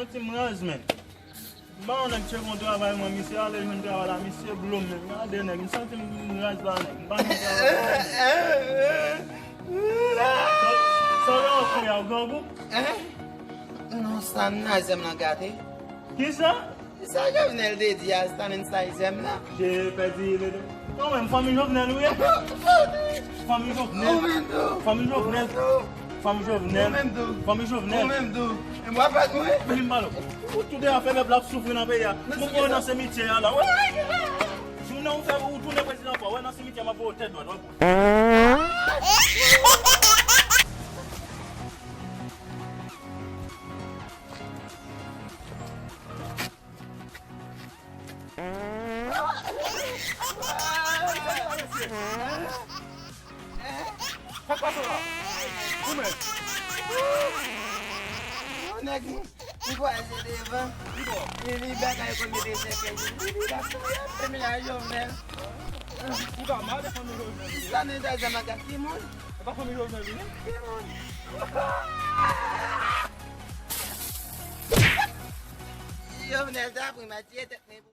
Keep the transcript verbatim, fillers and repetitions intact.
Santi m raz, men. M pa yon nèg tcheke yon travay, mwen, misye ale jwenn travay la, misye blo m, men. Gade, nèg, m santi m raz la, nèg. M pa jwenn travay. Sa, sa w gen w fè a, w grangou? Hein? Non, sa n a zèm nan gate. Kisa? Sa Jovenel te di a, sa menm sa zèm nan. Te pèdi, te, te. Ou menm, fanmi Jovenel ou ye? Fanmi Jovenel. Ou menm tou. Fanmi Jovenel. Ou menm tou. Fanmi Jovenel. Ou menm tou. Fanmi Jovenel. Ou menm tou. E mwen pa mwen. Men li malo. Ou tout afè pèp la ap soufri nan peyi a. Mwen pran nan simityè a la. Jounen ou fè ou tounen prezidan ankò. Wè nan simityè m ap voye tèt dwat. Sa k pase w la? Ou menm? Yon nèg m kwaze devan. Li bon. Li, li bagay konn mete sèkèy. Li, li la fè men a Jovenel. Ou ka mal de fanmi Jovenel. Sa nèg sa zam ak ki moun? E pa fanmi Jovenel li ye? Ki moun? Jovenel ta pran m a tiye tèt mwen.